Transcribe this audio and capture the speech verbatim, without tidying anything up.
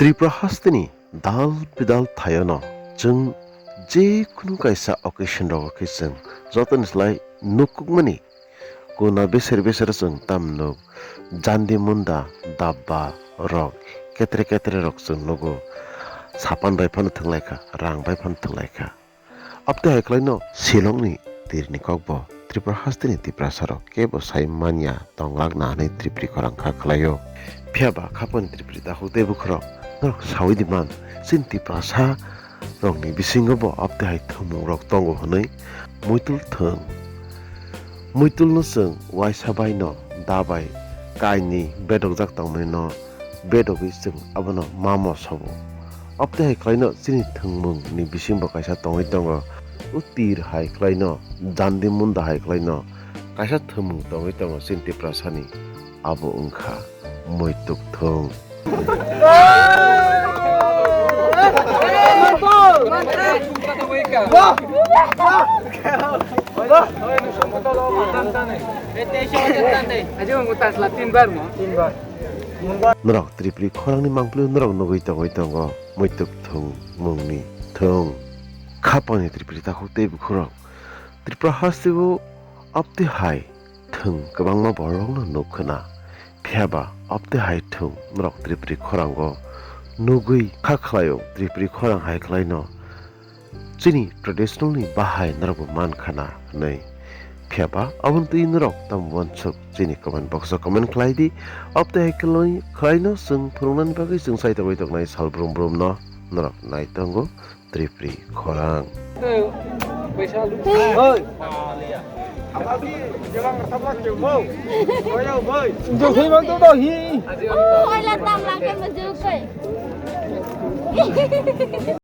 Tripura hasteni dal bidal thaiono chwng je kunu kaisa occasion rogo khe chwng jotoni slai nukukmani kuna beser beser chwng tam nuk jandi munda dabba rok ketre ketre rok chwng nugo sapan bai phano thwnglaikha rang bai phano thwnglaikha. Abtwi hai khlaino Shillongni tirni kokbo Tripura hasteni Tiprasarok kebo sai manya tonglak na hwnwi Tripuri khorang kha khlaio. Phiya ba khapani Tripuri takhuk tei bukhurok norok saui di man, chini Tiprasa rokni bisingo bo abtwi hai thwngmung rok tongo hwnwi muitul thwng. Muitulno chwng waisa baino da bai kainwi bedokjak tongmani no bedogwi chwng abono mamo sobo. Abtwi hai khlaino chini thwngmung ni bisingo kaisa tongwi tongo. O tir hai khlaino jandi munda hai khlaino kaisa thwngmung tongwi tongo chini Tiprasani. Abo wngkha muituk thwng. Norok Tripuri khorangni mangpili norok nugwi tongwi tongo muituk thwng mungni thwng. Khapangni Tripuri takhuk tei bukhurok Tripura hasteo abtwi hai thwng kwbangma borokno nuk khna. Phiya ba abtwi hai thwng norok Tripuri khorango nugwi kha khlaio, Tripuri khorang hai khlaino chini traditional ni bahai norokbo man khna hwnwi. Phiya ba aboni twi norok tamo uansuk chini comment box o comment khlai di. Abtwi hai khlai, khlaino chwng phwrwngnani bagwi chwng sai tongwi tongnai sal brum brum no norok nai tongo Tripuri khorang. Oi. Oila tam lage mo jukai.